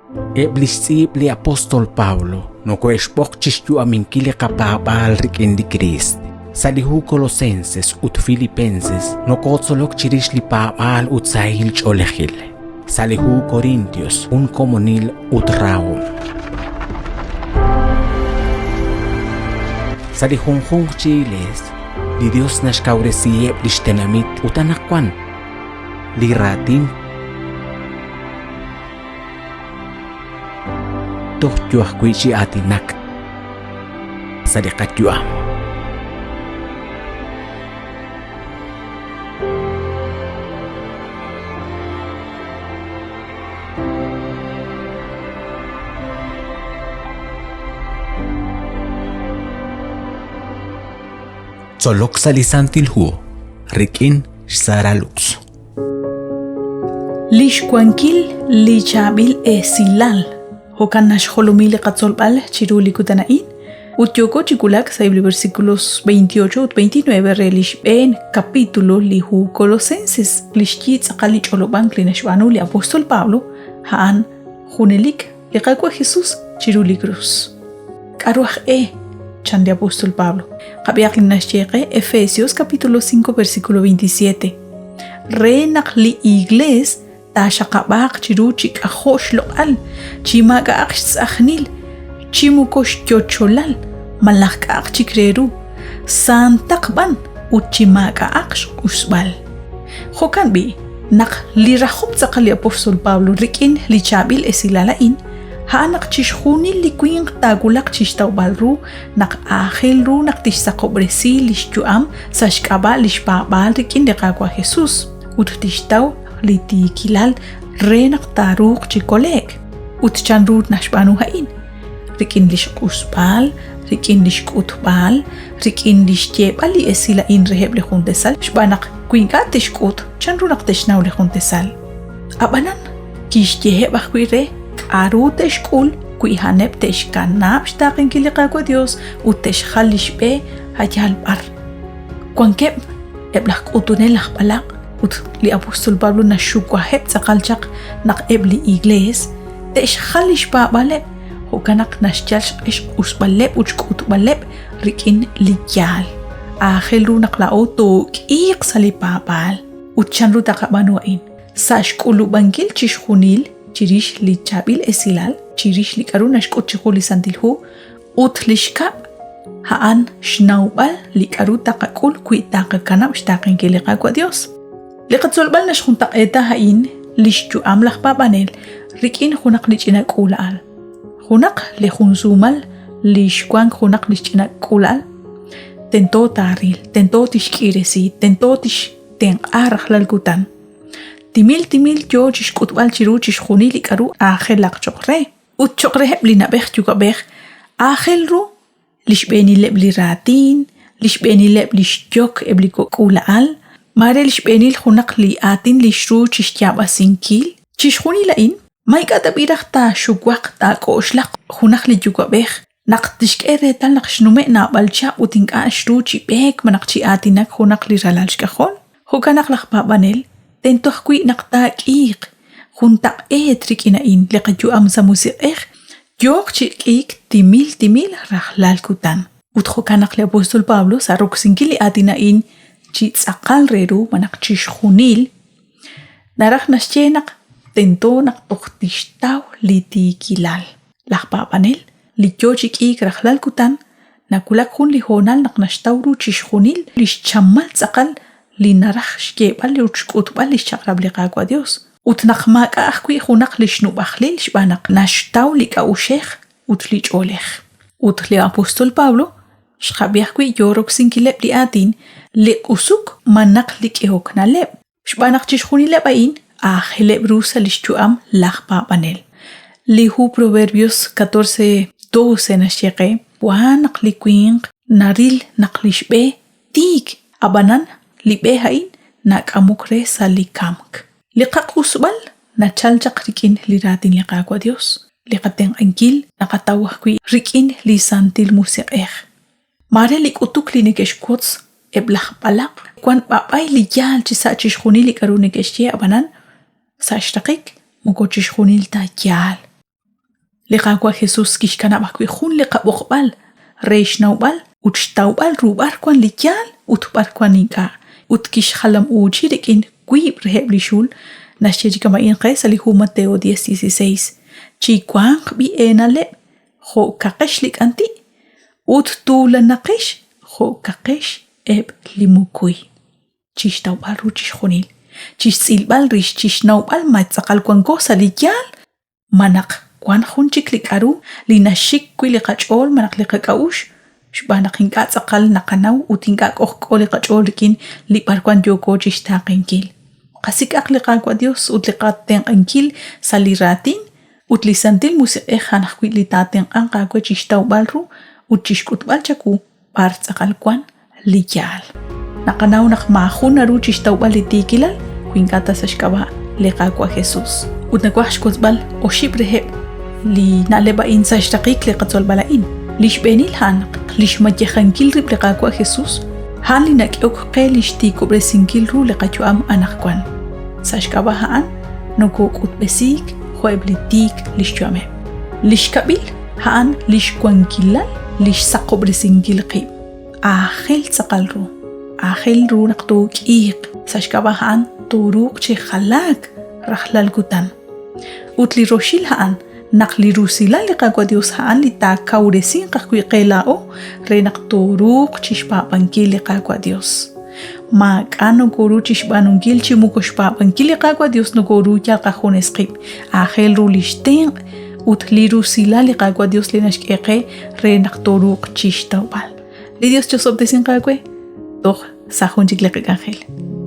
Eb' li xtz'iib' li apóstol Pablo nokohe'xb'oq chi xyu'aminkil li qapaab'aal rik'in li Kriist. Sa' li hu Colosenses ut Filipenses nokotzolok chirix li paab'aal ut sahil ch'oolejil. Sa' li hu Corintios jun komonil ut rahom. Sa' li junjunq chi iglees, li Dios naxkawresiheb' lix tenamit ut anaqwan li raatin toj yo ajwi' chi aatinak sa' li qayu'am. Tzolok sa' li Santil Hu rik'in xSara Lux. Lix wankil li chaab'il esilal jo'kan naxjolomi li qatzolb'al chiru li kutan a'in ut yooko chi wulak sa'eb' li versículos 28 ut 29 re li xb'een capítulo li hu Colosenses li xyi tz'aqal li ch'olob'ank li naxb'aanu li apóstol Pablo a'an junelik li Qaawa' Jesús chiru li krus. K'aru aj e? chan li apóstol Pablo. Qab'ihaq li naxye qe Efesios capítulo 5 versículo 27. Re naq li Iglees taaxaqab'aaq chiru chi k'ajo' xloq'al, chi maak'a'aq xtz'ajnil, chi moko xyocholal, malaj k'a'aq chik re ru, saantaq b'an ut chi maak'a'aq xq'usb'al. Jo'kan b'i', naq li rajom tz'aqal li apóstol Pablo rik'in li chaab'il esilal a'in, a'an naq chixjunil li winq taawulaq chi xtawb'al ru naq aajel ru naq tixsaqob'resi li xyu'am sa' xk'ab'a' li xpaab'aal rik'in li Qaawa' Jesús ut tixtaw li tiikilal re naq taaruuq chi kole'k. Ut chanru naxb'aanu a'in? Rik'in li xq'usb'al, rik'in li xk'utb'al, rik'in li xyeeb'al li esil a'in reheb' li juntesal xb'aan naq wi ink'a' tixk'ut, chanru naq te'xnaw li juntesal? Ab'anan, kixyeheb' ajwi' re k'aru te'xk'ul wi a'aneb' te'xkanab' xtaaqenkil li Qaawa' Dios ut te'xjal li xb'e a' yaal b'ar. Wankeb' eb' laj k'utunel aj b'alaq' ut li apóstol Pablo naxxuwaheb' tz'aqal chaq naq eb' li iglees te'xjal li xpaab'aaleb', jo'kan naq naxyal xq'e xq'usb'aleb' ut xk'utb'aleb' rik'in li yaal. Aajel ru naq laa'o took'iiq sa' li paab'aal. Ut chanru taqab'aanu a'in? Sa' xk'ulub'ankil chixjunil chirix li chaab'il esilal, chirix li k'aru naxk'ut chiqu li Santil Hu, ut li xkab', a'an xnawb'al li k'aru taqak'ul wi taqakanab' xtaaqenkil li Qaawa' Dios. Li qatzolb'al naxjuntaq'eeta a'in li xyu'am laj paab'anel rik'in junaq li ch'ina k'uula'al. Junaq li jun suumal li xwank junaq li xch'ina k'uula'al tento taaril, tento tixk'iresi, tento tixtenq'a rajlal kutan. Timil timil yoo chixk'utb'al chiru chixjunil li k'aru aajelaq cho'q re. Ut cho'q reheb' li na'b'ej yuwa'b'ej aajel ru li xb'eenileb' li raatin, li xb'eenileb' li xyok eb' li kok' k'uula'al, maare li xb'eenil junaq li aatin li xru chi xyaab'asinkil. Chixjunil a'in, ma ink'a' tab'i' raj taaxuwaq taak'oxlaq junaq li yuwa'b'ej naq tixk'e reetal naq xnume' naab'al chihab' ut ink'a' xru chi b'eek malaj chi aatinak junaq li ralal xk'ajol? Jo'kan naq laj paab'anel tento ajwi' naq taak'iiq juntaq'eet rik'in a'in li qayu'am sa' musiq'ej yooq chi k'iik timil timil rajlal kutan. Ut jo'kan naq li apóstol Pablo sa' roksinkil li aatin a'in chi tz'aqal re ru malaj chixjunil naraj naxye naq tento naq toj tixtaw li tiikilal. Laj paab'anel li yoo chi k'iik rajlal kutan nawulak jun li hoonal naq naxtaw ru chixjunil li xchamal tz'aqal li naraj xyeeb'al ut xk'utb'al li xchaq'rab' li Qaawa' Dios, ut naq maak'a' ajwi' junaq li xnub'ajlil xb'aan naq naxtaw li k'a'uxej ut li ch'oolej. Ut li apóstol Pablo xqab'i ajwi' yoo roksinkileb' li aatin li q'usuk malaj li k'ehok na'leb'. Xb'aan naq chixjunileb' a'in aajeleb' ru sa' li xyu'am laj paab'anel. Li hu Proverbios 14:12 naxye qe, Wan naq li winq naril naq li xb'e tiik, ab'anan li b'e a'in nak'amok re sa' li kamk. Li qaq'usb'al nachal chaq rik'in li raatin li Qaawa' Dios, li qatenq'ankil naqataw ajwi' rik'in li Santil Musiq'ej. Maare li k'utuk li neke'xwotz eb' laj b'alaq' wan b'ab'ay li yaal chi sa' chixjunil li k'a'ru neke'xye, ab'anan sa' xraqik moko chixjunil ta yaal. Li Qaawa' Jesus kixkanab' ajwi' jun li qab'oqb'al re xnawb'al ut xtawb'al ru b'ar wan li yaal ut b'ar wan ink'a', ut kixjalam-uuchi rik'in wiib' reheb' li xul, naxye chi kama'in qe sa' li hu Mateo 10:16, Chiwanq b'i' eena'leb' jo' kaqex li k'anti' ut tuulanaqex jo' kaqex eb' li mukuy. Chixtawb'al ru chixjunil, chixtz'ilb'al rix, chixnawb'al ma tz'aqal wanko sa' li yaal Ma naq wan jun chik li k'a'ru li naxik wi' li qach'ool malaj li qak'a'uxl xb'aan naq ink'a' tz'aqal naqanaw ut ink'a' k'ojk'o li qach'ool rik'in li b'arwan yooko chixtaaqenkil? Qasik'aq li Qaawa' Dios ut li qatenq'ankil sa' li raatin ut li Santil Musiq'ej a'an ajwi' li taatenq'anq aawe chixtawb'al ru ut chixk'utb'al chawu b'ar tz'aqal wan li yaal. Naqanaw naq maajun naru chixtawb'al li tiikilal wi ink'a' ta sa' xk'ab'a' li Qaawa' Jesus. Ut nawaj xwotzb'al oxib' reheb' li na'leb' a'in sa' xraqik li qatzolb'al a'in. Li xb'eenil a'an naq li xmayejankil rib' li Qaawa' Jesus a'an li nak'ehok qe li xtiikob'resinkil ru li qayu'am anaqwan. Sa' xk'ab'a' a'an nokok'utb'esiik jo'eb' li tiik li xyu'ameb'. Li xkab'il a'an li xwankilal li xsaqob'resinkil qib'. Aajel tz'aqal ru. Aajel ru naq took'iiq. Sa' xk'ab'a' a'an tooruuq chi jalaak rajlal kutan. Ut li roxil a'an naq li rusilal li Qaawa' Dios a'an li taakawresinq ajwi' qe laa'o re naq tooruuq chixpaab'ankil li Qaawa' Dios. Maak'a' nokoru chixb'aanunkil chi moko xpaab'ankil li Qaawa' Dios nokoru yal qajunes qib'. Aajel ru lix tenq' ut li rusilal li Qaawa' Dios li naxk'e qe re naq tooruuq chixtawb'al. Li Dios chosob'tesinq aawe toj sa' jun chik li qak'anjel.